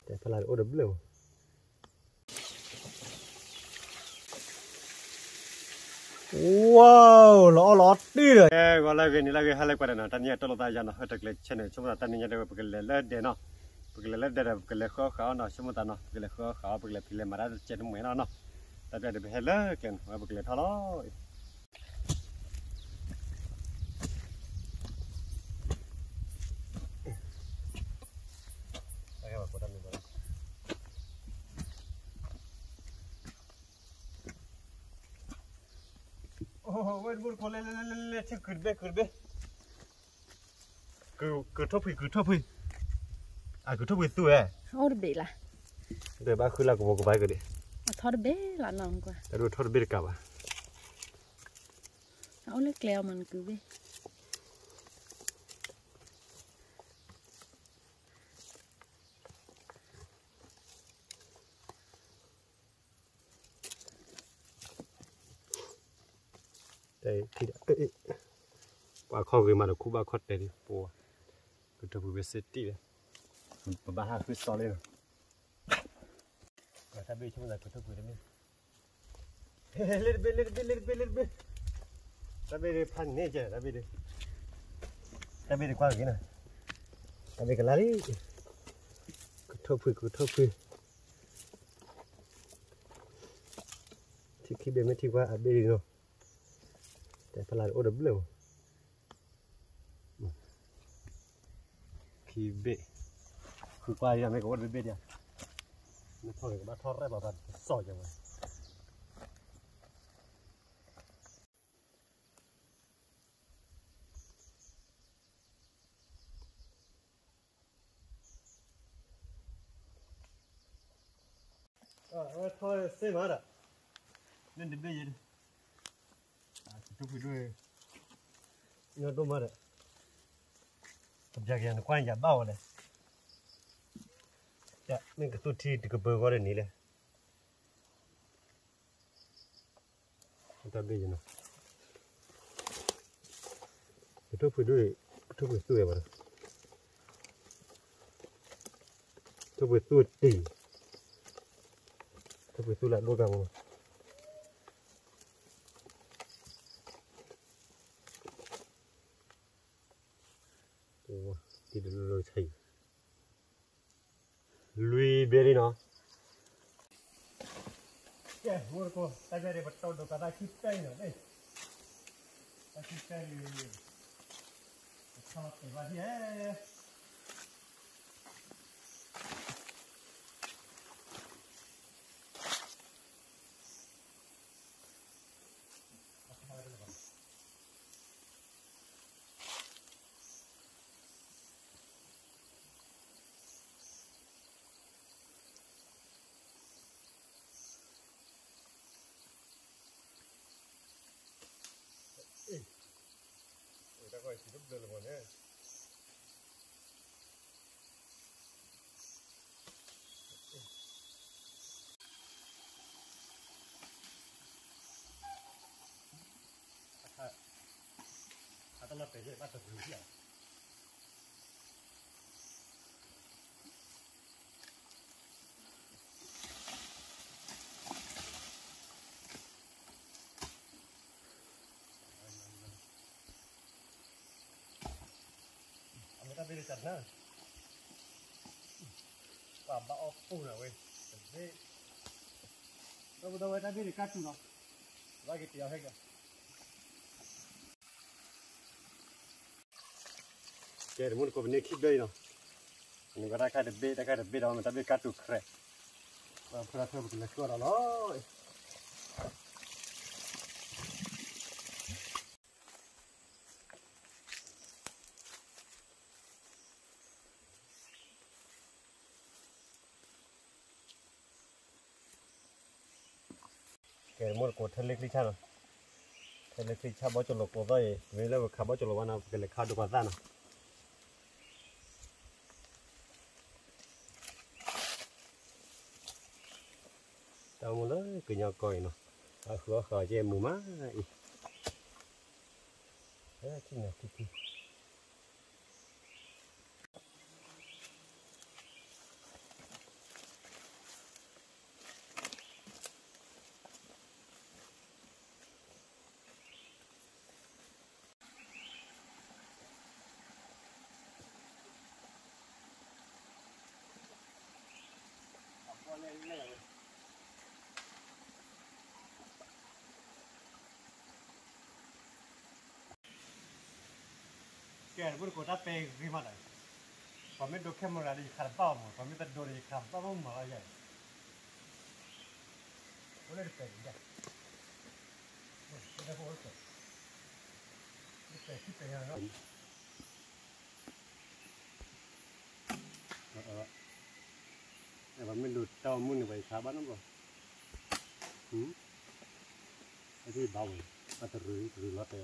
တဲဖဲလၢအိၣ်တဘျၢၣ်မး. ဝီၤ လီၤအီၣ်လီၤအီတံၢ်ဒီး အဲ ဂီၤလၢအဂ့ၤ နံၤလၢအဂ့ၤ ဟါလၢကွၢ်ဒီးနီၤ တၢ်နံၤညါတၢ်လိာ်သးယၤနီၤ ဟဲတကျဲးဆဲန့ၣ် ဆိကမိၣ်သးတၢ်နံၤညါဒီး ပကလဲၤလၢဒဲးနီၤ ပကလဲၤလၢဒဲးဒီး ပကလဲၤဃုအီၣ်ဃုအီနီၤ ဆိကမိၣ်သးနီၤ ပကလဲၤဃုအီၣ်ဃုအီ ပကလဲၤဖံးလဲၤမၤတၢ်တစဲးတမှဲၤနီၤနီၤ တၢ်ပျၢ်တပဟဲလၢကျဲနီၤ ဝဲပကလဲၤထီၣ်လီၤ ဝဲတဘိတခိးလဲၤလဲၤလဲၤလဲၤ ဆ့ကုာ်တဘ့ၣ်ကုာ်တဘ့ၣ် ကုာ်ထီၣ်ဖှံးကုာ်ထီၣ်ဖှံး အကုာ်ထီၣ်ဖှံးသူဝဲ အိၣ်တဘ့ၣ်လၢ ဒီးဘၣ်ဃုလၢကဝီၤကဘၣ်ကဒံး အထီၣ်တဘ့ၣ်လၢနီၢ်ကွၢ် တၢ်ဒိၣ်ထီၣ်တဘ့ၣ်တကးဘၣ် အအိၣ်လၢကျဲအီၤမးနကုာ်ဘ့ၣ် တဲထံၣ်ဒီး ပှၤခီဂ့ၤမးဒီးခူၣ်ဘၣ်ခီၣ်တဲာ်ဒံး ပှၤ ကထီၣ်ဖှံးဝဲစ့တံၢ်လၢ ပဘၣ်ဟးဃုစီလ့နီၤ တၢ်ဘ့ၣ်ဆိကမိၣ်သးကထီၣ်ဖှံးတမ့ၢ် လ့တဘ့ၣ် လ့တဘ့ၣ် လ့တဘ့ၣ် လ့တဘ့ၣ် လ့တဘ့ၣ် တၢ်ဘ့ၣ်ဒ်ဖးန့ၢ်ကဲ တၢ်ဘ့ၣ်ဒ် တၢ်ဘ့ၣ်ဒ်ကွၢ်က့ၤနီၤ တၢ်ဘ့ၣ်ကလါလံ ကထီၣ်ဖှံး ကထီၣ်ဖှံး ထံခံဘ့ၣ်မ့ၢ်ထံကွၢ်အဘ့ၣ်ဒ်နီၤ တဲဖးလၢအိၣ်တဘျၢၣ်မး ခံဘ့ၣ် ဃုကွၢ်ယၤမ့ၢ်ကအိၣ်တဘ့ၣ်ဒ် မ့ၢ်ထီၣ်န့ၣ်ကဘၣ်ထီၣ်ရဲၣ်လီၤသးတစီၣ်ကဲဝဲ အဝဲထီၣ်စ့မးဒီး လၢတဘ့ၣ်ယဲ ကထီၣ်ဖှံးဒိၣ် ညီဒိၣ်မးဒီး ကဘျါက့ၤနကွၢ်ယၤဘၣ်ဝဲလဲၣ် မ့ၢ်ကသူၣ်ထံတကပၢၤဂီၢ်ဒီးန့ၣ်လဲၣ် တၢ်ဘ့ၣ်ယဲနီၤ ကထီၣ်ဖှံးဒိၣ် ကထီၣ်ဖှံးသူဝဲဘၣ်ဒီး ကထီၣ်ဖှံးသူတံၢ် ကထီၣ်ဖှံးသူလၢအဒိၣ်တၢ်မး တံၢ်တလိၤလိၤဆံး လွံၢ်ဘ့ၣ်လံနီၤ ကဲ မူတကိး တၢ်ဘ့ၣ်ဒ်ပတီၢ်ဒိးကးတၢ်ခံတဲအံၤနီၤ တၢ်ခံတဲအံၤ ပဆီလီၤတဲာ်ဘၣ်ဒ် အမ့ၢ်တၢ်ဘ့ၣ်တကးနၤ, ပှၤဘၣ်အီၣ်ပူၤနၤဝဲ, တဘ့ၣ်, ဒီပုၢ်ဒီဝဲၢ်တၢ်ဘ့ၣ်တကးတူၢ်လီၤ, ဘၣ်က့ၤတ့အီၤခဲကၢ်. ကဲ တမူတကိးပန့ၢ်ခံဘျၢအံၤနီၤ, နကတၢ်ခါတဘ့ၣ် တၢ်ခါတဘ့ၣ်ဒီး မ့ၢ်တၢ်ဘ့ၣ်ကးတူၢ်ခြဲး, ပှၤဖုရၣ်ထွဲပကလဲၤဃုအီၣ်ဒီးလီၤ. ကဲ တမူတကိးထဲလၢချံဆၣ်နီၤ, ထဲလၢချံဆၣ်ဘီကၠိလိာ်ကိးသီၣ်အံၤ မ့ၢ်လၢပခးဘီကၠိလိာ်ဝဲနီၤ ပကလဲၤခးဒိပှၤသၣ်နီၤ. တၢ်အိၣ်မူလၢကညီကီၢ်အံၤနီၤ, အဃုအီၣ်ဃုအီၣ်ကဲမုာ်မးအံၤ, ထံၣ်န့ၣ်ထံၣ်ထံၣ် ကဲ တမူတကိး တၢ်ဘ့ၣ်တကးနၤ, တဘိတကိးတၢ်ပဲဂ့ၤမးဒီး, ပှၤမ့ၢ်ဒိ camera ဒီး ယခးတဘၣ်အီၤမး, ပှၤမ့ၢ်တဒိဒီး ယခးတဘၣ်မးလီၤယၤ, အိၣ်လၢတပဲာ်ဒၣ်, တပဲာ်ခံပဲာ်ညါလီၤ, ပှၤမ့ၢ်ဒိတၢ်အိၣ်မူန့ၣ် ပှၤယခးဘၣ်နီတဘျီ, အဘၣ်ဝဲ, အတရူးတရူးလီၤတဲ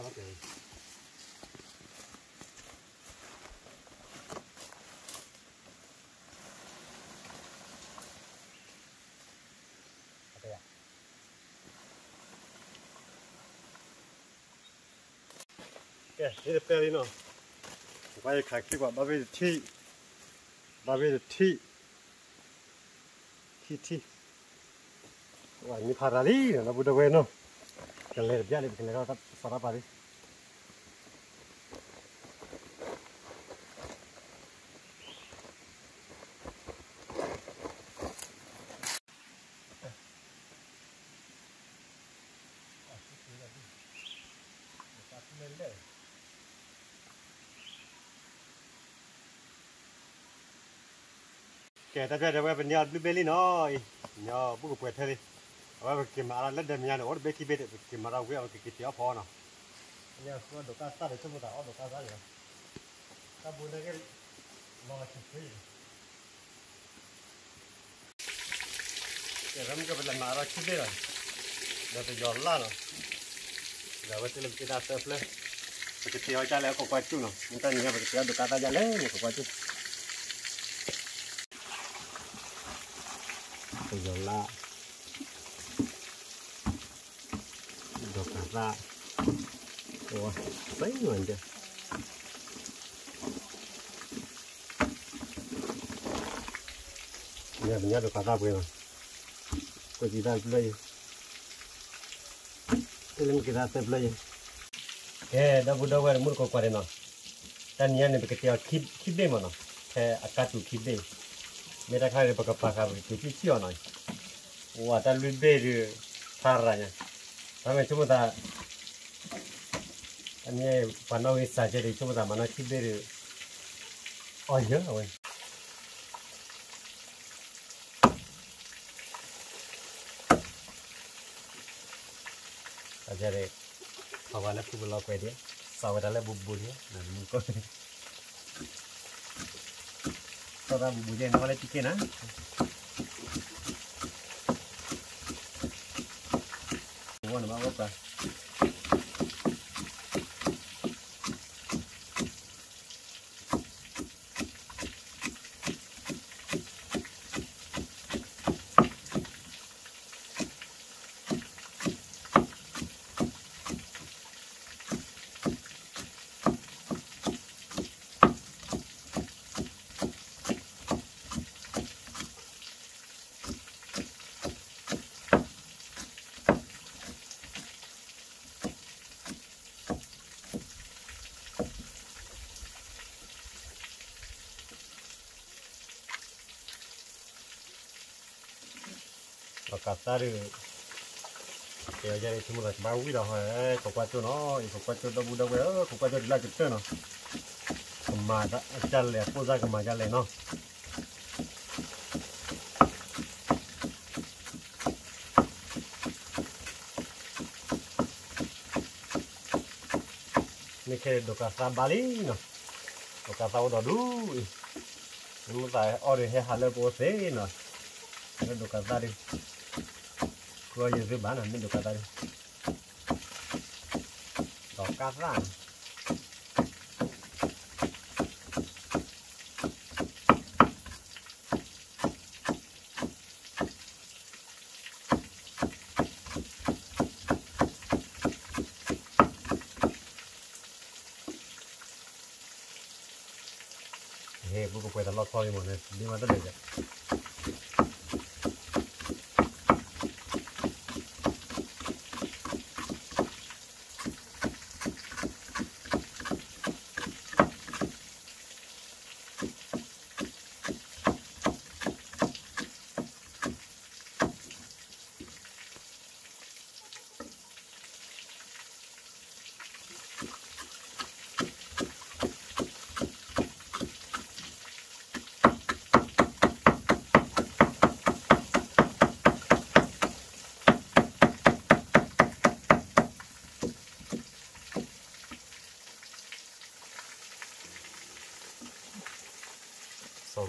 ာ် ကဲ ဟ့ၣ်တပဲလံနီၤ, ပှၤယခးခံကွၢ် ဘၣ်ဘ့ၣ်တထံၣ်, ဘၣ်ဘ့ၣ်တထံၣ်, ထံၣ်ထံၣ်, ဝဲမ့ၢ်ဖးရၤလံနီၤ ဒီပုၢ်ဒီဝဲၢ်နီၤ, ကလဲၤတဘျီလံ ပကလဲၤထီၣ်တၢ်စီၤတၢ်ပၤလံ. ကဲ တၢ်ဖဲဒၣ်ဝဲ ပန့ၢ်အီၤတဘျုးဘ့ၣ်လံနီၤ, အံၤ ညီဘူၣ်ကပှဲၤထဲလံ, အဝဲပက့ၤမၤအါထီၣ်လၢဒဲမဲာ်ညါန့ၣ် အိၣ်တဘ့ၣ်ခံဘ့ၣ်ဒီး ပက့ၤမၤထီၣ်ဝံၤ အဝဲကက့ၤတဲာ်အီၣ်ဖီအီၤနီၤ, အန့ၣ်အဃိဒိးကါသၣ်ဒီး ဆိကမိၣ်သးအီၣ်ဒိးကါသၣ်လံ, တၢ်ဘိန့ၣ်က့ၤ လီၤဆံးဆံး ကဲ မ့ၢ်ကပလဲၤမၤအါထီၣ်ခံဘ့ၣ်လီၤ, ဒီးပယီၤလၣ်နီၤ, ဒီးအဝဲသ့ၣ်လၢပက့ၤဒၣ်သၢဖျၢၣ်, ပကတဲာ်အီၤဒ်လဲၣ် အခိးကွၢ်ကၠူၣ်နီၤ, မ့ၢ်တၢ်န့ၣ် ပကတဲာ်အီၤဒိးကါသၣ်ဒ်လဲၣ်န့ၣ် အခိးကွၢ်ကၠူၣ်, ပယီၤလၣ် ဒိးကါသၣ်, ဝါ, စဲနၤ, မ့ၢ်ညါဒိးကါသၣ်ပှဲၤနီၤ, ကွၢ်က့ၤသၣ်တဖျၢၣ်အံၤ, လၢမ့ၢ်က့ၤသၣ်သၢဖျၢၣ်အံၤ, ကဲ ဒီပုၢ်ဒီဝဲၢ် တမူတကိးကွၢ်န့ၣ်နီၤ, တၢ်နံၤညါန့ၣ် ပကတဲာ်အီၤခံဘ့ၣ်မးနီၤ, ဖဲအကါတူာ်ခံဘ့ၣ်, မ့ၢ်တၢ်ခါန့ၣ် ပကပာ်ဃာ်ပကက့ၤထံၣ်ဆံၣ်အီၤနီၤ, ဝါ တၢ်လွံၢ်ဘ့ၣ်ဒီး ဖးရၤညါ, တၢ်မ့ၢ်ဆိကမိၣ်သး တၢ်မ့ၢ်ပှၤနီၣ်ဂံၢ်စၢ်ကဲဒီး ဆိကမိၣ်သးမၤနီၣ်ခံဘ့ၣ်ဒီး အီၣ်ယၢၤအဝဲ အဝဲ ဖီၣ်ဝဲလၢဖုပလီၤကွဲးဒံး, စးဝဲတၢ်လၢဘူးဘူးဒံး, စီၤတၢ်ဘူးဘူးဒံး နီၢ်လၢတံက့ၢ်နၤ, ဝဲနဘၣ်ဝဲပှၤ လီၤကးသၣ်ဒီး ကဲအီၤယဲန့ၣ် ဆိကမိၣ်သးကဘၣ်ဝံၣ်ဒီးဟဲ ခိးကွၢ်ကၠိနီၤ, အံၤခိးကွၢ်ကၠိဒီပုၢ်ဒီဝဲၢ်ဧၢ, ခိးကွၢ်ကၠိဒ်လၢကတၢၢ်နီၤ, ကမၤဒ်လဲၣ် အဖိသၣ်ကမၤဒ်လဲၣ်နီၤ. မ့ၢ်ခဲဒိးကးသၣ်ဘၣ်လံနီၤ, ဒိးကးသၣ်အိၣ်ဒီးဒူအံၤ, မ့ၢ်သးအီၣ်ဒီးဟဲဟးလၢပအိၣ်သ့နီၤ, လၢဒိးကးသၣ်ဒီး ကျီယုာ်သုဘၣ်နီၤ, မ့ၢ်ဒိးကးသၣ်ဒီး ဒိးကးသၣ် ဟဲ ဘူးကပှဲၤတၢ်လီၢ်ခီအံၤမးန့ၣ် ဒ်မးတလဲၤယၤ ဟဲ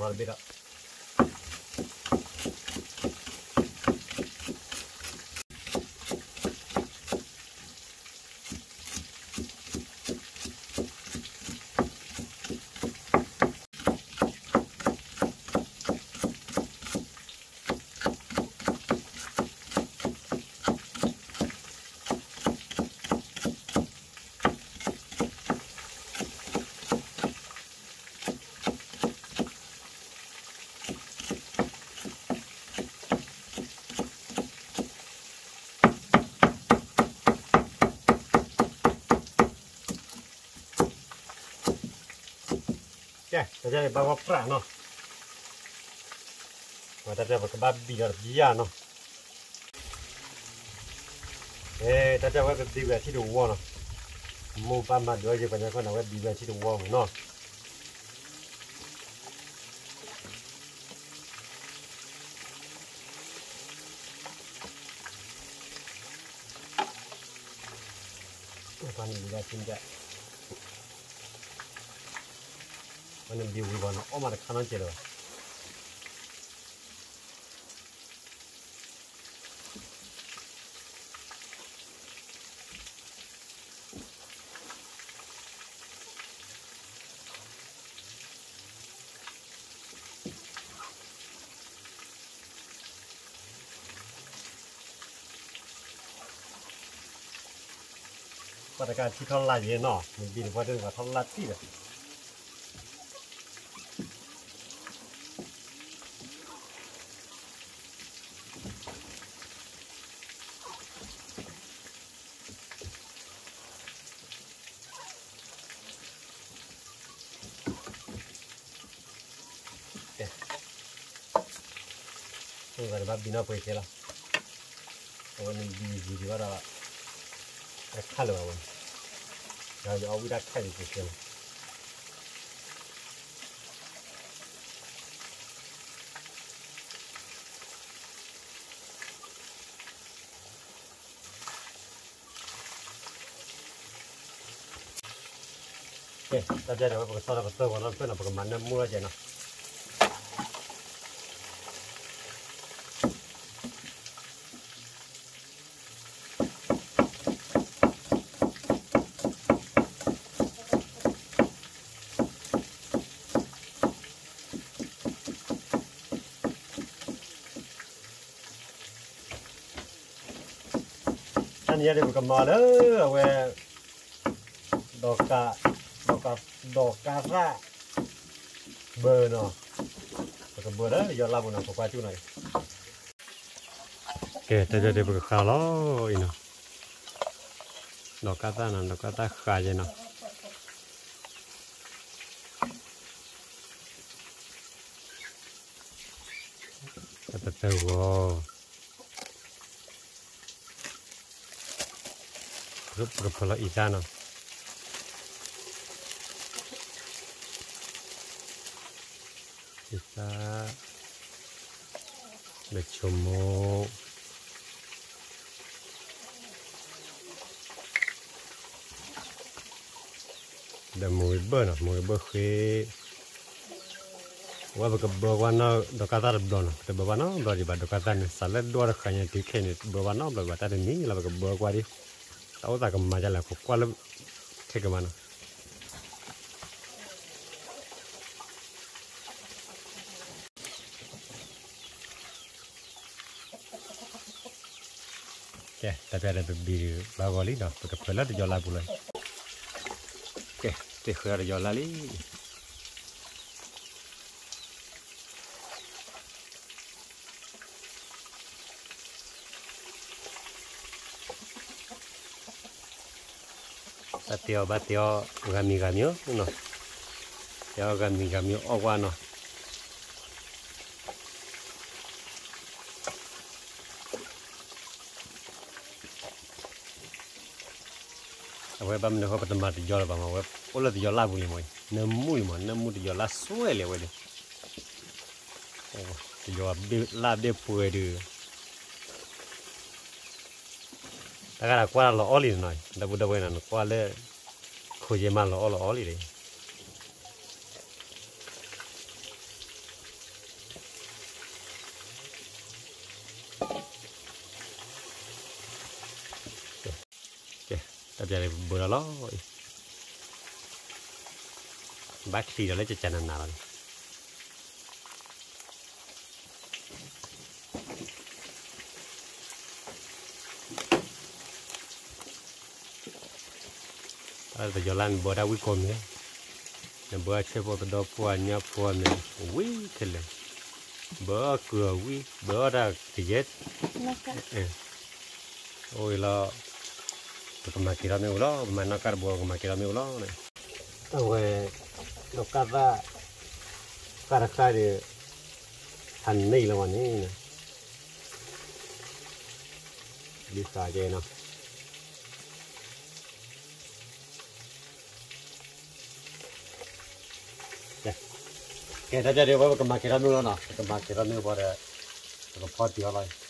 လီၤတဘ့ၣ်ဒီး ကဲ တၢ်တၢ်ဘၣ်ဂီၢ်ပြးနီၤ, ဝဲတၢ်တၢ်ပကဘၣ်ဘံးဒီးတဘံးယၤနီၤ, တၢ်တၢ်ဝဲပဘံးဝဲအထံၣ်တဝီနီၤ, မိၢ်ပၢ်မၤဒုးအီၣ်ယဲပှၤညီခိၣ်န့ၣ် အဝဲဘံးဝဲအထံၣ်တဝီမးနီၤ. ပှၤနဘံးဝဲအထံၣ်, ပှၤနဘံးဝံၤပှၤနီၤ အီၣ်မးတခါနီတစဲးလၢၤဘၣ်. ပှၤတကးထံထီၣ်လါယဲနီၤ, နဘံးတပှၢ်တၢ်ပှၤထီၣ်လါတံၢ်ဒီး ကဲ, ဘၣ်ဘံနီၣ်ပှဲၤကဲလီၤ, အဝဲန့ၣ်ဘံယံာ်ဒံးဘၣ်ဒီး, တခါလၢၤဘၣ်ဝဲ, ဒီးယအီၣ်ဝံၣ်တၢ်ခါယံာ်ပှဲၤကဲလီၤ. ကဲ, တၢ်ပျဲဒီးဝဲပကစီဒီးပသၢဂီၤနီတဖျၢၣ်နီၤ, ပကမၤနၢမူလီၤကဲနီၤ. တနံၤညါဒီးပကမၤလၢအဝဲ ဒီးကး, ဒီးကး, ဒီးကးသၣ်ဘၢနီၤ, ပကဘၢလၢယီၤလါပူၤနီၤ, ပကွၢ်ကၠူၣ်နီၤ. ကဲ, တၢ်ဒ်ပကဃၢၤလီၤအံၤနီၤ, ဒီးကးသၣ်နီၤ, ဒီးကးသၣ်ဃၢၤယဲနီၤ. တၢ်တၢ်ဂီၤ ပကဖၢလီၤအံသၣ်နီၤ, အံသၣ်, ဒီးဆိကမိၣ် ဒီးမိၢ်ဂ့ၤဘၢၣ်နီၤ, မိၢ်ဂ့ၤဘၢၣ်ဃ့, အဝဲပကဘၢကွၢ်နီၣ်ဒီးကးသၣ်တဘျီနီၤ, ပတဘၢဘၣ်နီတဘျီဒံးဘၣ်, ဒီးကးသၣ်န့ၣ် စးလၢဒွၣ်တဃၣ်ညါတုၤခဲအံၤန့ၣ် တဘၢဘၣ်နီတဘျီဘၣ်, တၢ်တနံၤလၢပကဘၢကွၢ်ဒံး, တၢ်အိၣ်သးကမၤဒ်လဲၣ် ပကွၢ်လၢ ခဲကမၤနီၤ. ကဲ, တၢ်ပျဲဒီးပဘံးဘၣ်ဂီၤလံနီၤ, ပကဖၢလၢတယီၤလါပူၤလီၤ. ကဲ, တ့ၢ်ဃဲၤဒီးတယီၤလါလံ. တၢ်တဲအီၤဘၣ်တဲအီၤ ဂၤမံၤဂၤမံၤနီၤ, တဲအီၤဂၤမံၤဂၤမံၤအီၣ်ကွၢ်နီၤ. အဝဲဘၣ်မနုၤဃိပတမၤတယီၤလၢၤဘၣ်မး, အဝဲအိၣ်လၢတယီၤလါပူၤလံမး, နၢမူလံမး, နၢမူတယီၤလါစွဲလံအဝဲန့ၣ်, တယီၤလါဘ့ၣ်ပှဲၤဒုး, တၢ်ဂၤတၢ်ကွၢ်လီၤအီၣ်လံနီၤ, ဒီပုၢ်ဒီဝဲၢ်နီၤ, နကွၢ်လၢ ခိၣ်ယဲမးလီၤအီၣ်လီၤအီၣ်လံဒီး ကဲ, ဘၢလီၤလီၤ, ဘၣ်ချံဒီးလၢကကနနၤလီၤ. တယီၤလၢနဘၢတၢ်ဝံၣ်ကိးမံၤ, နဘၢအဆၢဖိသဒီဖိအညၣ်ဖိအမဲာ် ဝံၣ်ခဲလၢာ်, ဘၢအီၣ်ကုၢ်အီၣ်ဝံၣ် ဘၢအီၣ်တၢ်ကယဲၢ်, အိၣ်အံၤလီၤ, ပကမၤက့ၤထီၣ်မ့ၣ်အူလီၤ, ပမၤနီၣ်ကါတဘိ ပကမၤက့ၤထီၣ်မ့ၣ်အူလီၤ. အဝဲ ဒီးကၢ်သၣ် ကၢ်တခါဒီး ဟးန့ၢ်လီၤဝဲန့ၣ် ဒ်သိးကဲနီၤ, ကဲ တၢ်ပျၢ်ဒ်ဝဲ ပကမၤက့ၤထီၣ်မ့ၣ်အူလီၤနီၤ, ပကမၤက့ၤထီၣ်မ့ၣ်အူဘၣ်ဒီး ပကဖီတံၢ်အီၤလီၤ.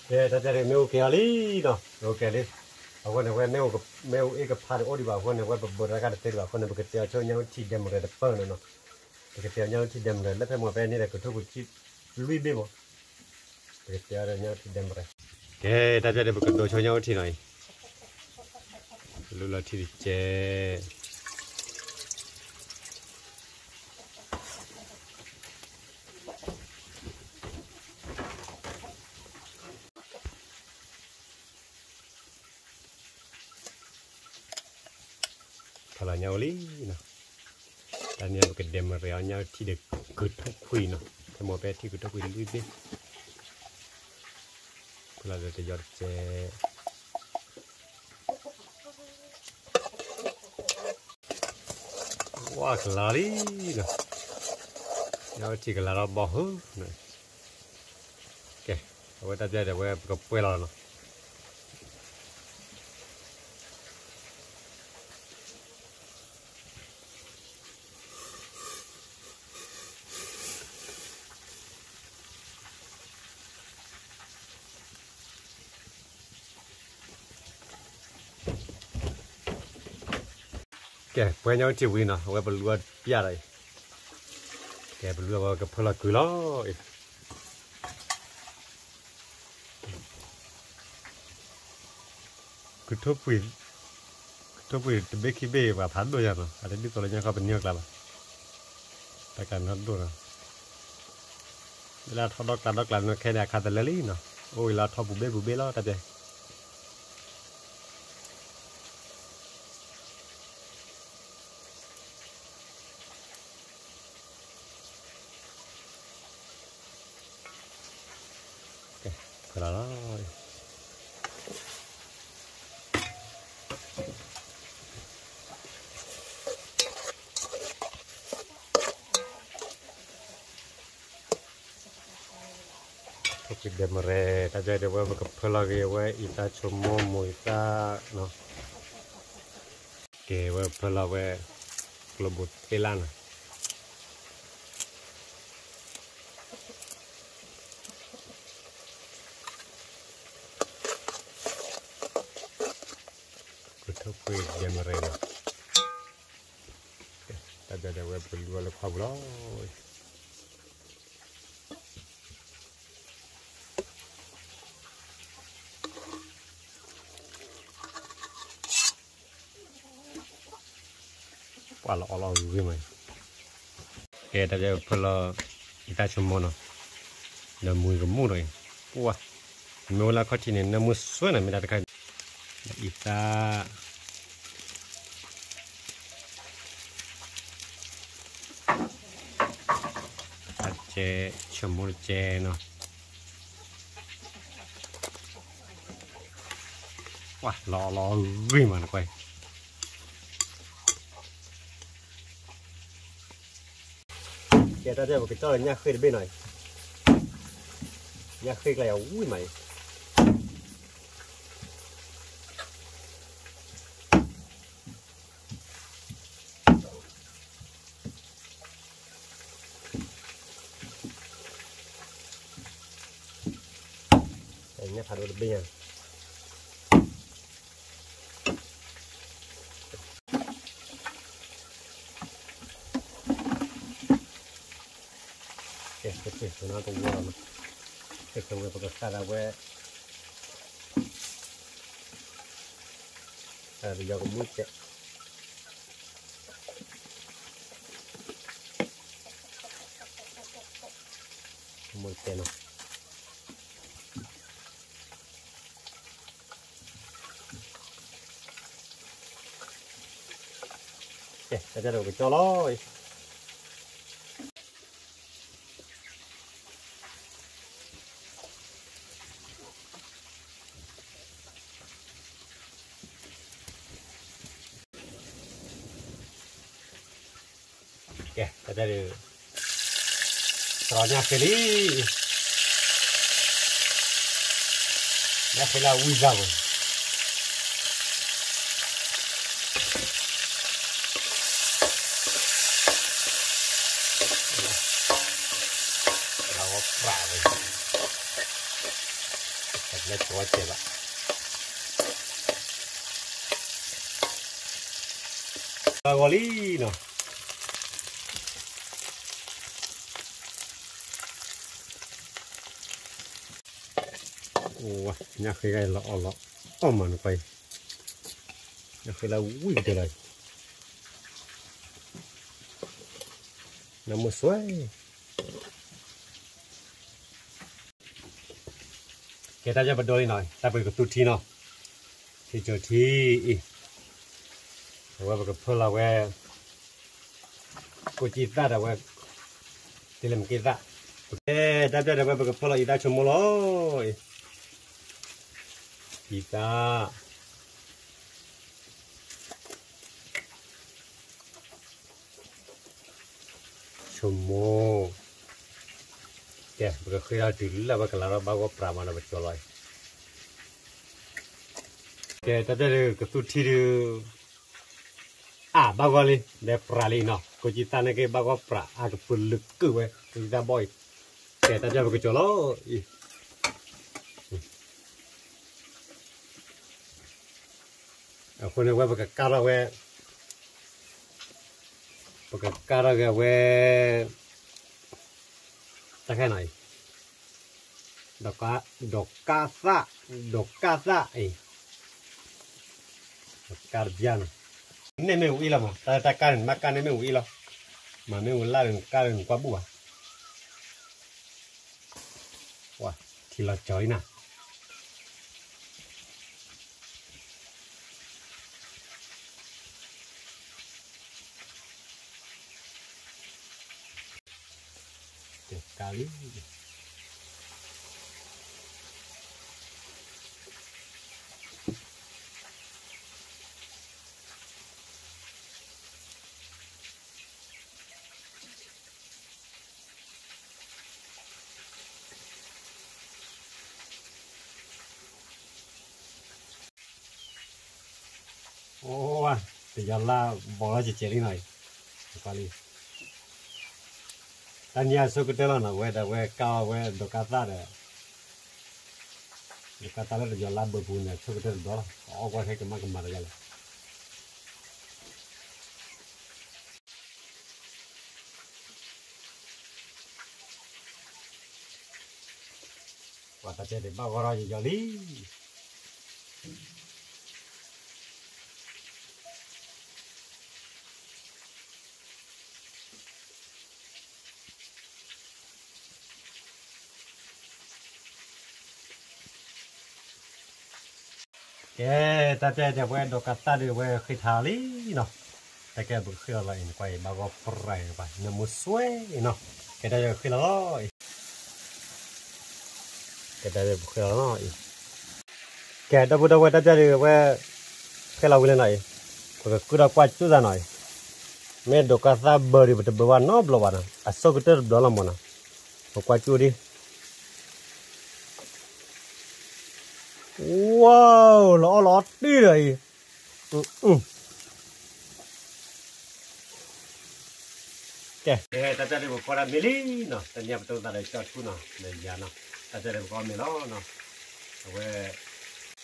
ကဲ တၢ်ပျၢ်ဒ်မ့ၣ်အူက့ၤအီၤလံနီၤ, မ့ၣ်အူက့ၤလံ, အဃိန့ၣ်ဝဲ မ့ၣ်အူအ့ၣ်ကဖးတအိၣ်ဒံးဘၣ်အဃိန့ၣ် ဝဲပဘၢတၢ်ကါတသ့ဒံးဘၣ်အဃိန့ၣ် ပကတဲအီၤဆိညၣ်အူထံဒဲမုၢ်တပၢၢ်န့ၣ်နီၤ, ပကတဲအီၤညၣ်အူထံဒဲမုၢ်တပၢၢ် လၢဖဲမ့ၢ်ဖဲန့ၣ်ဒီး ကထိၣ်ကွံာ်ထံလွံၢ်ဘ့ၣ်မး, ပကတဲအီၤညၣ်အူထံဒဲမုၢ်တပၢၢ်, ကဲ တၢ်ပျၢ်ဒ်ပကဒိးဆိညၣ်အူထံနီၤအံၤ, လူလီၤထံတကဲး ဖီလီၤညၣ်အူလံနီၤ, တၢ်န့ၣ်ပကဒဲမုၢ်ရဲအီၤညၣ်အူထံဒီး ကထိၣ်ကွံာ်နီၤ, ဖဲမ့ၢ်ဖဲထံကထိၣ်ကွံာ်လွံၢ်ဘ့ၣ်, ဖီလီၤဒီးတယီၤတကဲး ဝါကလၤလံနီၤ, ညၣ်အူထံကလၤထီၣ်ဘီဟၢနီၤ, ကဲ အဝဲတၢ်ပျၢ်ဒ်ဝဲပကပှဲၤလီၤနီၤ. ကဲ ပှဲၤညၣ်အူထံဝံၤနီၤ, အဝဲပလူအီၤပျၢ်ဒီးအံၤ, ကဲ ပလူအီၤဝဲကဖၢလီၤကုၢ်လီၤအံၤ, ကထိၣ်ပှံၤ ကထိၣ်ပှံၤတဘ့ၣ်ခံဘ့ၣ် ပှၤဖးဒိၣ်ညါနီၤ, အတဒ်သိးလၢညါခီပနံၢ်အကျါဘၣ်, တၢ်ကျါနီၢ်ဒိၣ်နီၤ, မ့ၢ်လၢအထီၣ်ဒီကျါဒီကျါန့ၣ် ခဲန့ၣ်အခါတလၢလံနီၤ, အိၣ်ဝံၤလၢအထီၣ်ပူၤဘ့ၣ်ပူၤဘ့ၣ်လီၤ တၢ်ပျၢ် ဖဲလီၤလီၤ, ထိၣ်ကွံာ်ဒဲမရဲ တၢ်ပျၢ်ဒ်ဝဲ ပကဖၢလီၤက့ၤဝဲအံသၣ်ဆိမိၢ်မိၢ်အံသၣ်နီၤ, ကဲဝဲဖၢလီၤဝဲ ကျိဘိးသ့ၣ်လၣ်နီၤ. ကထိၣ်ကွံာ်ဒဲမရဲနီၤ, တၢ်ပျၢ်ဒ်ဝဲပကလူအီၤလၢခွါပူၤလီၤ. ပှၤလီၤအီၣ်လီၤဂ့ၤမး, ကဲတၢ်ပျၢ်ဖၢလီၤ အံသၣ်ဆိမိၢ်နီၤ, ဒီးမုၢ်ကမူၣ်နီၤအံၤ, ပှၤ မ့ၢ်ဝဲလၢခီၣ်ထံးန့ၣ် နၢမူဆွဲနီၤ မ့ၢ်တၢ်တခါအံၤ, အံသၣ် အကဲ ဆိမိၢ်တကဲနီၤ, ပှၤလီၤအီၣ်လီၤဂ့ၤမးနကွၢ်အံၤ. ကဲတၢ်ပျၢ် ပကကၠီၣ်လၢညၣ်ဃ့ၢ်တဘ့ၣ်နီၤအံၤ, ညၣ်ဃ့ၢ်ကျါယၤဝံၣ်မးအံၤ. ညၣ်ဖးဒိၣ်တဘ့ၣ်ညါ ကဲ ကစၢၢ်ဆိနၢ်ကဝီၤလီၤနီၤ, ကဲ ခဲဝဲပကစၢ်ဒၣ်ဝဲ ပယီၤကမူၣ်ကဲး မူၣ်ကဲးနီၤ ကဲ တၢ်တၢ်ဒီးပကကၠီလီၤ ကဲ တၢ်တၢ်ဒီး သရီညၣ်ဃ့လံ ညၣ်ဃ့လၢဝံၣ်စၢ်ပူၤ လၢဝဲပြးဝဲ လၢကဝီၤစဲးဘၣ် လၢဂီၤလံနီၤ အိၣ်ဝဲ ညၣ်ဃ့ဂၤလီၤအီၣ်လီၤအီၣ်မးနကွၢ်အံၤ ညၣ်ဃ့လၢဝံၣ်ကတၢၢ်လီၤအံၤ နမ့ၢ်စွဲ ကဲ တၢ်ယဲၢ်ပဒိလံနီၤ တၢ်ပကသူထံနီၤ ထံကၠိထံအံၤ အဝဲပကဖၢလီၤဝဲ ကိၣ်ကံၢ်သၣ်ဒီးဝဲ တ့လၢမ့ၢ်က့သၣ် ကဲ တၢ်ပျဲၢ်ဒီးဝဲပကဖၢလီၤအံၤတၢ်ဆိကမိၣ်လီၤ ကံၢ်သၣ် ဆိကမိၣ် ကဲ ပကဃ့ထီၣ်တုၤလၢဝဲကလၤထီၣ်ဘၣ်ဂီၢ်ပြးမးဒီးပကကၠီလီၤအံၤ ကဲ တၢ်တၢ်ဒုးကသူထံဒုး အါ ဘၣ်ဂီၢ်လံ ဒီးပြးလံနီၤ ကိၣ်ကံၢ်သၣ်န့ၣ်က့ဘၣ်ဂီၢ်ပြး အါကပၢၤလုာ်ကုၣ်ဝဲ ကိၣ်ကံၢ်သၣ်ဘီၣ်အံၤ ကဲ တၢ်ပျဲၢ်ပကကၠီလီၤအံၤ အဃိန့ၣ်ဝဲပကကၢ်ထီၣ်ဝဲ ပကကၢ်ထီၣ်က့ၤဝဲ တၢ်ခဲနီၤအံၤ ဒီးကၢ်သၣ် ဒီးကၢ်သၣ်အံၤ ကၢ်တဘျါနီၤ န့ၣ်မ့ၢ်ဝံၤအံၤလီၤမး တၢ်တၢ်ကၢ်န့ၣ် မ့ၢ်ကၢ်န့ၣ်မ့ၢ်ဝံၤအံၤလီၤ မ့ၢ်ဝံၤလၢ်န့ၣ် ကၢ်န့ၣ်ကွၢ်ဘူၣ်ဘၣ် ထံလီၤကၠီလံနၤ ကၢ်လံ အိၣ်ဝဲ တယီၤလါဘီလီၤစဲးစဲးလံနီၤအံၤ ကွၢ်လံ တၢ်နံၤအဆိကတၢၢ်လီၤနီၤ ဝဲဒၣ်ဝဲကၢ်အီၤဝဲဒီးကၢ်သၣ်ဒီး ဒီးကၢ်သၣ်လၢတယီၤလါဘၢပူၤန့ၣ် ဆိကတၢၢ်တဘျီလီၤ အီၣ်ကွၢ်ထဲကမၣ်ကမၣ်တယါလဲၣ် ပှၤတၢ်တဲတဘၣ်ဂီၢ်ထီၣ်ယယီၤလံ ကဲ တၢ်တဲတဲဝဲဒီးကၢ်သၣ်ဒုး ဝဲဃ့ထါလံနီၤ တၢ်ကဲပဃ့လီၤလီၤအံၤ နကွၢ်အံၤ ဘၣ်ဂီၢ်ပြးအံၤ နကွၢ် နမိၢ်စွဲအံၤနီၤ ကဲတၢ်ယဲၢ်ဃ့လီၤလီၤအံၤ ကဲတၢ်ယဲၢ်ပဃ့လီၤလီၤအံၤ ကဲ ဒီပုၢ်ဒီဝဲၢ်တၢ်တဲဒုးဝဲ ဃ့လီၤဝံၤလံနီၤအံၤ ပကဃုထီၣ်ကွၢ်ကၠူၣ်သးနီၤအံၤ မ့ၢ်ဒီးကၢ်သၣ်ဘၢဒုး ပတဘၢဘၣ်နီတဘျီဘၣ်နီၤ အဆိကတၢၢ်တဘျီလီၤမးနီၤ ပကွၢ်ကၠူၣ်ဒံး ဝီ လီၤအီၣ်လီၤအီတံၢ်ဒီးအံၤ ကဲ တၢ်တဲဒုးပကီၢ်ဒၣ်မ့ၢ်လံနီၤ တနံၤပတိသးဒီးကၠီထူနီၤ ဒီးယၤနီၤ တၢ်တဲဒုးပကီၢ်မ့ၢ်လီၤနီၤ အဝဲ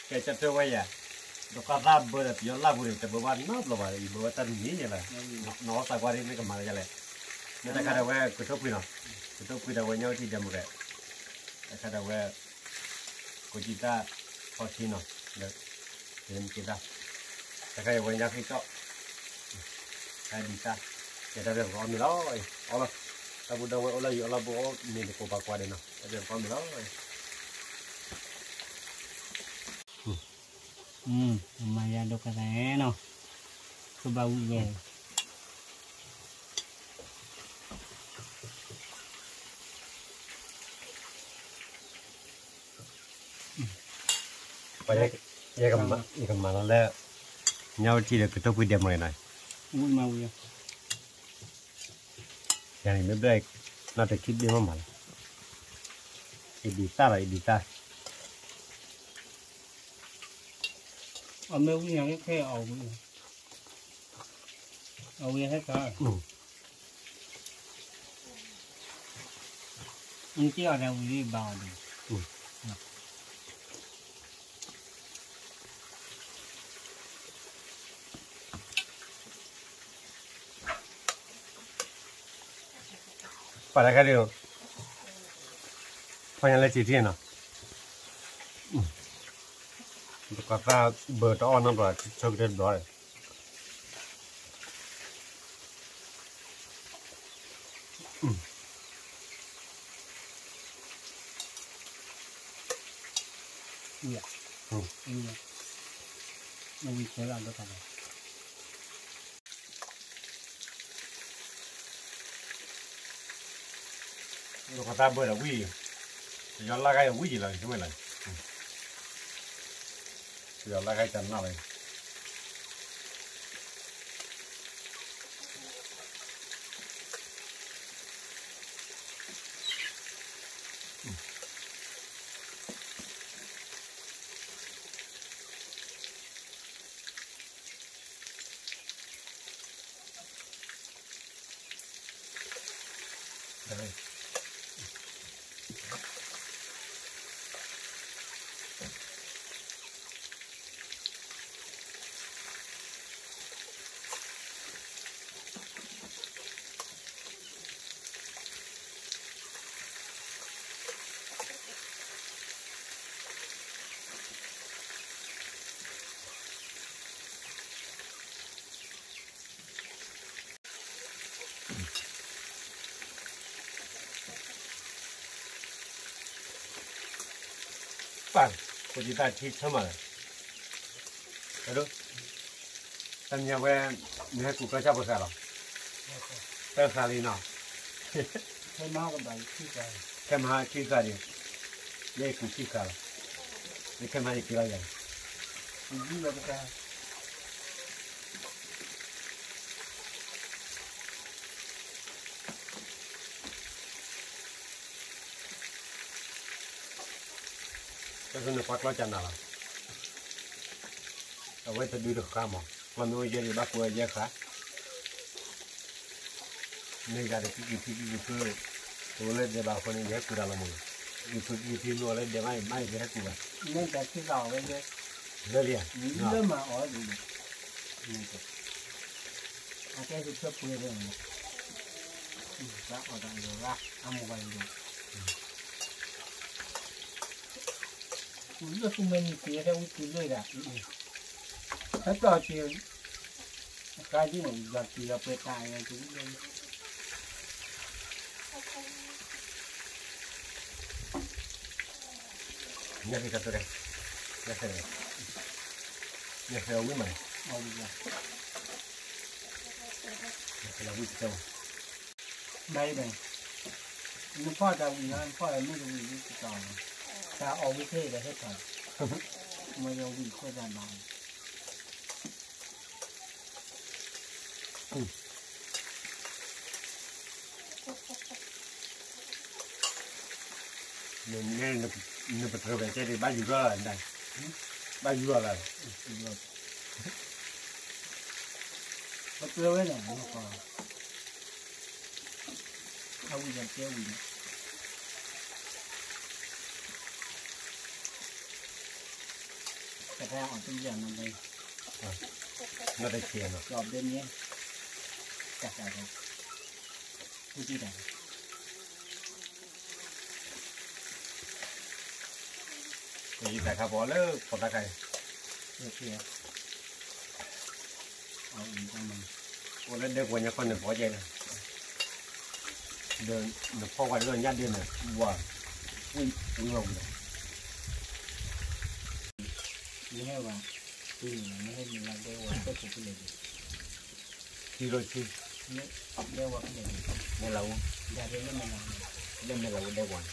ကဲကၠီတဲဝဲယၤ, ဒီးကီၢ်သးဘၢဒီးပယီၤလၢ်ပူၤန့ၣ် တဘၢဘၣ်နီတဘျီဘၣ်, ယဘၢဝဲတၢ်တမံၤယဲလီၤ, နီၢ်သးကွၢ်ဒ်မ့ၢ်ကမၤလၢယလဲၣ်, မ့ၢ်တခါဒီးဝဲ ကထိၣ်ဖှံနီၤ, ကထိၣ်ဖှံဒီးဝဲညၣ်ဝဲထံဒဲမူရဲၣ်, တခါဒီးဝဲ ကိးကံတၢ်ဖီထံနီၤ, ဒီး က့ၤတၢ်, တခါအံၤဝဲညါဃ့ကီၢ်, တၢ်ဒံးတၢ်, ကဲတၢ်ပှဲၤပကအီၣ်မ့ၤလီၤ, အီလီၤ, တၢ်ဘူဒီဝဲအိၣ်လၢယအီလီၤဘိအီၣ်မ့ၤတကိးပာ်ကွၢ်ဒဲးနီၤ, တၢ်ပှဲၤပကအီၣ်မ့ၤလီၤ. မၤယၤဒိးကသးနီၤ, ကဘၣ်ဝံၤဝဲ ပှၤ ယကမၤလီၤလၢ ညၣ်ဝဲထံဒီးကထိၣ်ဖှံဒဲမူရဲၣ်နီၤ, ဝံၤမၤဝံၤ, ယၤန့ၣ်မ့ၢ်ဘျဲၣ် နီၢ်တခံဘ့ၣ်မးမးလီၤ, အဒံးတၢ်လီၤ အဒံးတၢ်, အမ့ၢ်ဝံၤန့ၣ်ခဲအီၣ်ဝံၤ, အဝံၤဟဲခါ နက့အီၤဒီးဝံၤဘၣ်အီၤဒီး, ပာ်တခါဒံး, ဖီညါလၢစံးထံနီၤ, ပကသးဘၢတအီၣ်နီတဘျီ, ဆိကတၢၢ်တဘျီ ဝံၤ, ဝံၤ, ဝံၤခဲလၢာ်ဒိၣ်ထီၣ်လီၤ, ဒိးကသးဘၢဒီးဝံၤ, ပယီၤလၢ်ခါအံၤဝံၤယံၤလီၤ, ဆိကမိၣ်လီၤ, ပယီၤလၢ်ခါအံၤတနၢ်လီၤ. ပၢ်, ခိၣ်ကံတၢ်ထံဆၢမးလၢ, တၢ်မညါဝဲ, နဟဲကူၣ်ကျီၢ်ဆၣ်ပှဲၤဃာ်လီၤ, တၢ်ဃာ်လံနီၤ, ခဲမဟါခံဃာ်ဒံး, ယဲယကူၣ်ခံဃာ်လီၤ, ယခဲမဟါယက့ၤလီၤယၤ တၢ်ကနၢ်ပှၤကျီၢ်ကနၣ်လီၤ, အဝဲတဒုတဃာ်မး, ကျီၢ်မ့ၢ်အိၣ်ယဲဒံးဘၣ်ကူအယဲဃာ်, မ့ၢ်ယၤတကံကံဖံကံကံဖု, တအိၣ်လၢဒဲးဘၣ်အဃိန့ၣ် ယဟဲကူၣ်တၢ်လီၤမး, ကံကံဖံကံဖုမ့ၢ်အိၣ်လၢဒဲးမးအံၤ မ့ၢ်ယဟဲကူၣ်ဘၣ်, မ့ၢ်တၢ်ခံဃာ်အီၤဝဲယဲ, လၢလံဧါ, လၢမၤအီၤဒ်န့ၣ် အကဲသုဖျၢၣ်ပှဲၤန့ၣ်, တၢ်အီၣ်တၢ်အီၣ်ရၣ် အမိၢ်ပှၢ်ယိၤ, လၢသူမ့ၢ်နံၤက့ၤဟဲဝံၤတုၤလၢဒၣ်, ဟဲပျီက့ၤ, အကါဒ်န့ၣ် ယွၤက့ၤယွၤပှဲၤတၢ်အံၤ ညၣ်ဖဲတၢ်တရဲ, ညၣ်ဖဲ, ညၣ်ဖဲအဝံၣ်မး, ညၣ်ဖဲအဝံၣ်ကတၢၢ်, ဘၣ်အံၤဒီး, နဖီၣ်တၢ်ဝံၣ်လီၤ နဖီၣ်လီၤမ့ၢ်တဝံၣ်လံကတီၢ်လီၤ, တၢ်အီၣ်ဝံၣ်ခဲအံၤဒီးဟဲထီၣ်, မ့ၢ်ယဝံၣ်ဃိသးဘၣ် နပတြၢၤဘၣ်ကဲဒံး ဘၣ်ယူၤထီၣ်လၢ်, ဘၣ်ယူၤလီၤလၢ်, ပတြၢၤဝဲန့ၣ်, အဝံၣ်ဒီးကဲဝံၣ်န့ၣ် ပ တၢ်အီၣ်တဘျီနီၢ်ဘဲ, နီၢ်တဆံးနီၢ်, ကီၢ်ဘဲန့ၣ်, တၢ်စးထီၣ်, ပူၤတံၢ်တၢ်, ပယံၤတၢ်ခါပီၤလၢပိာ်တၢ်ခါအံၤ, အိၣ်လၢဒဲကဝီၤညါခီန့ၣ် ပီၤကဲန့ၣ်, ဒီးနဖီၣ်ဝဲဒၣ်ညၣ်ဒၢန့ၣ် ဝၤ, ဝံၣ်ဝံၣ်ဝဲဝံၤဒီး နဟဲဝဲ, နဟဲမ့ၢ်လၢဒဲဝဲတၢ်ခိၣ်ဖဲလဲၣ်ဒံး, ထံရိၣ်ဆံ, ဒဲဝဲဖဲလဲၣ်ဒံး, မဲၢ်လးအူ, လၢမဲၢ်လးအူဒဲဝဲန့ၣ်,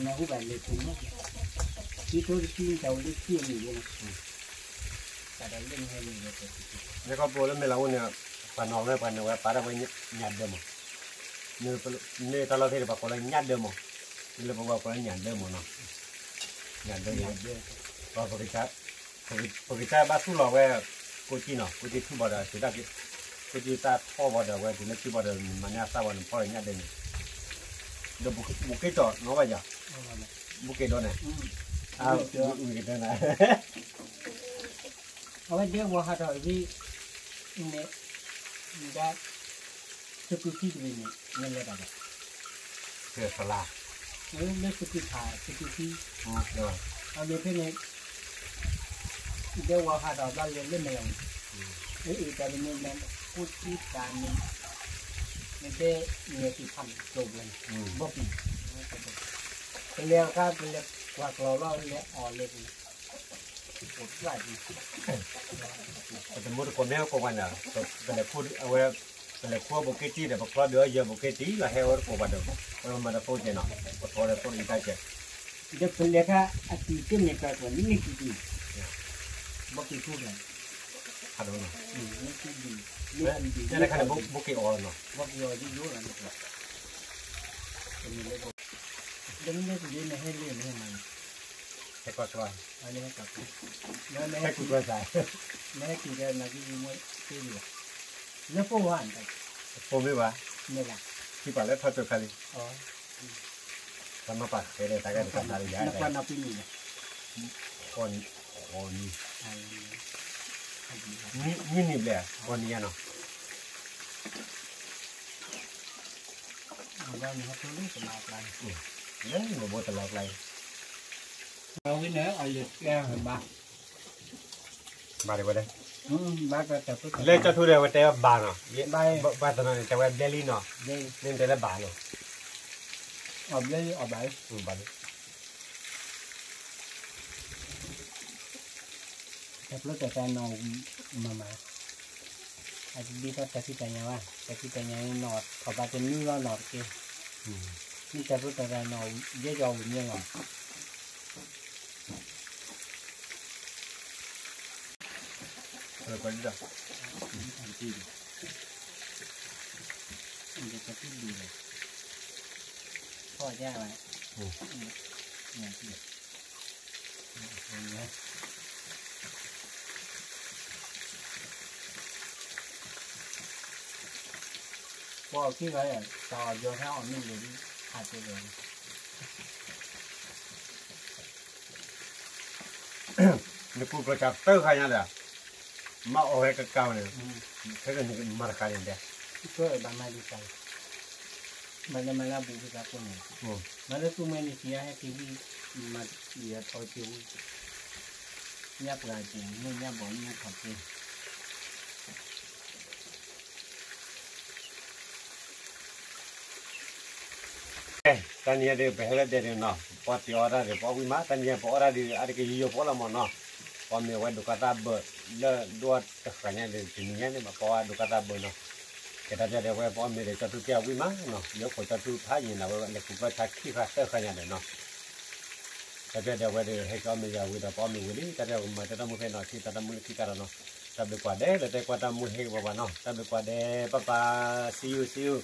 နဟူဘၣ်လဲၤထံၣ်မး, ထံထိတထံတၢ်အိၣ်လၢထံအမုၢ်ယဲန့ၣ်, တၢ်ဒီးလၢနဟဲမ့ၢ်လဲၤထံၣ်, နကီၢ်ပူၤလၢမဲၢ်လးအူန့ၣ်, ပှၤနီၣ်ဝဲပှၤန့ၣ်ဝဲပာ်ဒၣ်ဝဲညၣ်ဒၢမး, မ့ၢ်တၢ်လီၢ်ဖဲန့ၣ် ပှၤကိးလၢညၣ်ဒၢမး, မ့ၢ်လၢပဝဲကိးလၢညၣ်ဒၢမးနီၤ, ညၣ်ဒၢ, ပကစၢ်, ပကစၢ်ဘၣ်သူၣ်လီၤဝဲ, ကိးကံနီၤ ကိးကံထူၣ်ဘၣ်ဒီး ကိးကံသၣ်ထီၣ်ဘၣ်ဒီး ဝဲတုၤလၢကံဘၣ်ဒီး မၤန့ၢ်အသၣ်ဝဲန့ၣ် ဖီၣ်ဒီးညၣ်ဒၢန့ၣ်, ဒီးဘူၣ်က့တီၢ်နီၤဘၣ်ယၤ, ဘူၣ်က့ဒီးန့ၣ်, ဝံၤကတၢၢ်န့ၣ် အဝဲဒဲဝီၤဟးထီၣ်ဝံၤ, န့ၣ်, ဒၣ်, သုးကုၢ်ခံတဘ့ၣ်န့ၣ် နလဲၤတၢ်ဒီး, လၢသုးကုၢ်ဖးသုးကုၢ်ခံ, အမ့ၢ်ဖဲန့ၣ်, ဒဲဝီၤဟးထီၣ်ဘျီလဲၤလၢမဲၢ်လးအူ, အအံၤတၢ်တမ့ၢ်လၢကိးကံတၢ်န့ၣ်, နဒဲ, နဲၣ်ကံဖးကၠိဝဲန့ၣ်, ဘီပံၤ, ပလဲၤအခါ ပလဲၤကွၢ်ကျီၤလီၤ လဲၤအီၣ်လဲၤပူၤ ပတမူတကိးမ့ၢ်ကိးဝဲန့ၣ်, ပလဲၤခူအဝဲ, ပလဲၤခူအဘူးက့တံၢ်ဒီး ပချီဘၣ်အီၤယဲဘူးက့တံၢ်လီၤ ဟဲအိၣ်တကိးဘၣ်ဒီး, ပမၤတသိးကဲနီၤ, ပထီဒီးသိးအံၤတၢ်ကဲ, ဒီးပလဲၤခါအတံၢ်က့န့ၣ် ကကွၢ်န့ၣ်မ့ၢ်ကံကံ, ဘီကံခူကဲ, ဖးဒိၣ်နီၤ, တၢ်တခါန့ၣ် ဘူးက့အီၤနီၤ, ဘီကံအီၤယိယိလီၤ, ဒီးမ့ၢ်လၢပဒ်န့ၣ်ဟဲလၢနဟဲမၤန့ၣ် ဟဲကွၢ်ကျီၤ, ဟဲကွၢ်ကျီၤ, နဟဲက့ၤဒီးနၤက့ၤယံၤမ့ၢ်သ့လံ, လၢပိၢ်ဝဲ, ပိၢ်မ့ၢ်ဘၣ်, ထံပာ်လၢထီၣ်ကၠိခါလံ, တၢ်မၤပာ်ဃဲဒီးတၢ်ဂၤတကးနၤလံယၤ, ဃိးနံၣ်, နွံနံၣ်ဘျဲၣ်, ဃိးနံၣ်ယၤနီၤ လၢနဘိတလီၤကျါအံၤ, ဝံၤန့ၣ် အလၢဘၣ်, ဘၣ်ဒ်ဝဲလဲၣ်, လၢကၠီထူဒီးဝဲတဲဘၣ်နီၤ, ဘၣ်သနာ်န့ၣ် တဲဝဲဘျဲလံနီၤ, မ့ၢ်တဲလၢဘၣ်လီၤ, ဘၣ်လံ, တၢ်ဖျိတၢ်တၢ်နီၣ်ဝံၤမးမး, အတဒ်သိးတၢ်ဖံးတၢ်ညၣ်ဘၣ်, တၢ်ဖံးတၢ်ညၣ်န့ၣ်နီၣ်ထီၣ်ဘၣ်တနွံလီၤနီၣ်တက့ၢ်, မ့ၢ်တၢ်ဖျိတၢ်တၢ်နီၣ်ဝံၤ ယဲယီၤဝံၤမ့ၢ်လီၤ. ပှၤအီၣ်ခံဂၤ, တၢ်အီၣ်ယီၤဟဲအီၣ်မ့ၢ်လဲၣ်ဒ်, ဟးတဲဒီး နကူၣ်ကျီၢ်စၢ်သၢခါညါဒီး, မ့ၢ်အီၣ်ဝဲကကါဝဲန့ၣ်, ခဲကနံၣ်မၤတခါန့ၣ်ဒဲး, ဘၣ်မၤဒ်ကါ, မၤလၢမၤလၢအဘူးကသးကိးန့ၣ်, မၤလၢသူမှဲန့ၣ် စံးအဟဲက့ၤဝံၣ်, မၤယထီၣ်က့ၤဝံၣ်, ညၣ်ပှၤက့ၤ မ့ၢ်ညၣ်ဘီမ့ၢ်ညၣ်ထီၣ်က့ၤ တနံၤအံၤဒီး ပဟဲလၢဒဲးန့ၣ်နီၤ, ပှၤတ့အီၣ်တၢ်ဒီး ပှၤဝံၣ်မး, တနံၤအံၤ ပအီၣ်တၢ်ဒီး အါတက့ၢ်ယိယိဖိလီၤမးနီၤ, ပှၤမ့ၢ်ဝဲဒိးကါသၣ်ဘၢၣ်, လၢဒိၣ်တဃာ်ညါဒီး တနံၤညါန့ၣ် ပှၤဝဲဒိးကါသၣ်ဘၢၣ်နီၤ, ကဲတၢ်ပျဲဒီးဝဲ ပှၤအီၣ်မ့ၤဒီး ကၠီထူတ့အဝံၣ်မးနီၤ, ယအိၣ်ခိးကၠီထူဖးယံာ်နၤဝဲ လဲၤကူၣ်ကျီၢ်ဆါခံဃာ်သၢဃာ်ညါဒီးနီၤ တၢ်ပျဲဒီးဝဲဒီး ဟဲက့ၤအီၣ်မ့ၤယၤဝံၤဒီး ပအီၣ်မ့ၤဝံၤလံ, တၢ်ပျဲမၤတၢ်တၢ်မူဖဲနီၤ ထံၣ်တၢ်တၢ်မူလၢခံကတၢၢ်နီၤ, တၢ်ဘျုးကွၢ်ဒဲး လၢတဲကွၢ်တၢ်မူဟ့ၣ်ကပၤပၤနီၤ, တၢ်ဘျုးကွၢ်ဒဲး ပၢ်ပၢ် see you see you